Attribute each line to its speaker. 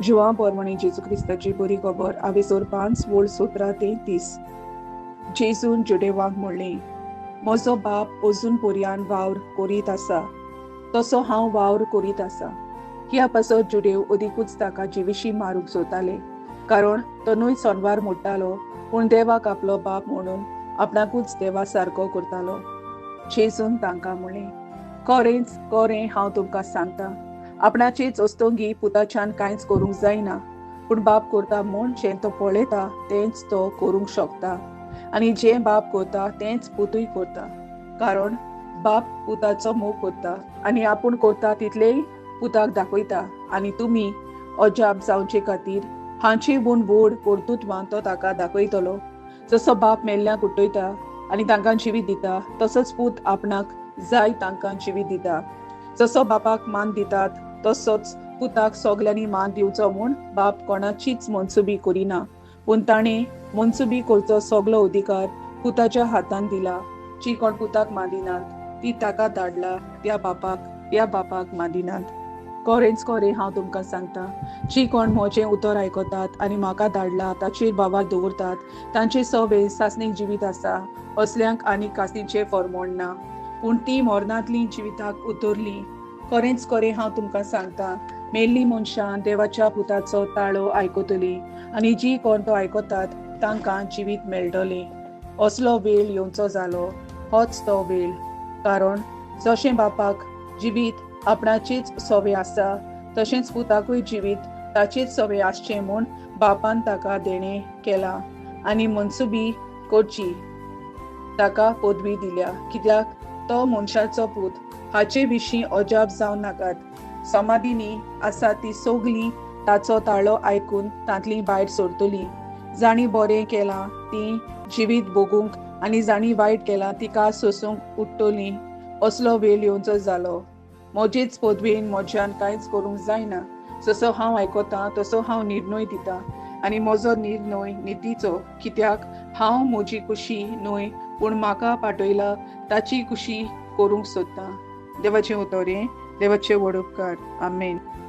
Speaker 1: जुवां पोरवणी जेजू क्रिस्ताची बरी खबर आवेसोर 5 वोळ 17 ते 30. जेजून जुडेवांक म्हणलें, म्हजो बाप अजून पर्यान वावर करीत आसा, तसो हांव वावर करीत आसा. ह्या पासत जुडेव अदिकूच ताका जिविशी मारूंक सोदताले, कारण तो न्हय सोनवार मोडटालो, पूण देवाक आपलो बाप म्हणून आपणाकूच देवा सारको करतालो. जेजून तांकां म्हणलें, खरेंच खरें हांव तुमकां सांगता, आपणाचेच अस्तंगी पुताच्यान कांयच करूंक जायना, पूण बाप करता म्हूण जें तो पळयता तेंच तो करूंक शकता, आनी जें बाप करता तेंच पुतूय करता. कारण बाप पुताचो मोग करता आनी आपूण करता तितलेय पुताक दाखयता, आनी तुमी अजाप जावचे खातीर हांचे वून व्हड कर्तृत्वान तो ताका दाखयतलो. जसो बाप मेल्ल्यांक उठयता आनी तांकां जिवीत दिता, तसोच पूत आपणाक जाय तांकां जिवीत दिता. जसो बापाक मान दितात तसोच पुताक सगल्यांनी मान दिवचो म्हूण बाप कोणाचीच मनसुबी करिना, पूण ताणें मनसुबी करचो सगलो अधिकार पुताच्या हातान दिला. जी कोण पुताक मानिनात ती ताका धाडला त्या बापाक मानिनात. खरेंच खरें हांव तुमकां सांगता, जी कोण म्हजें उतर आयकतात आनी म्हाका धाडला ताचेर भावार दवरतात तांचे सवे सासणीक जिवीत आसा, असल्यांक आनी कासीचें फॉर्मोण ना, पूण ती मरणांतली जिविताक उतरली. खरेंच खरें हांव तुमकां सांगता, मेल्ली मनशां देवाच्या पुताचो ताळो आयकतली आनी जी कोण तो आयकतात तांकां जिवीत मेळटलें. असलो वेळ येवचो जालो, होच तो वेळ. कारण जशें बापाक जिवीत आपणाचेच सवे आसा, तशेंच पुताकूय जिवीत ताचेच सवे आसचें म्हूण बापान ताका देणें केलां आनी मनसुबी करची ताका पदवी दिल्या. कित्याक तो मनशाचो पूत हाचे विशीं अजाप जावं नाकात. समाधीनी आसा ती सगळीं ताचो ताळो आयकून तांतली भायर सरतली. जांणी बरें केलां ती जिवीत भोगूंक आनी जांणी वायट केलां तिका सोसूंक उठ्ठली. असलो वेळ येवचो जालो. म्हजेच पदवेन म्हज्यान कांयच करूंक जायना, जसो हांव आयकतां तसो हांव निर्णय दितां, आनी म्हजो निर्णय नितीचो, कित्याक हांव म्हजी कुशी न्हय पूण म्हाका पाठयला ताची कुशी करूंक सोदतां. देवाचें उतर हें, देवाचे व्हड उपकार. आमेन.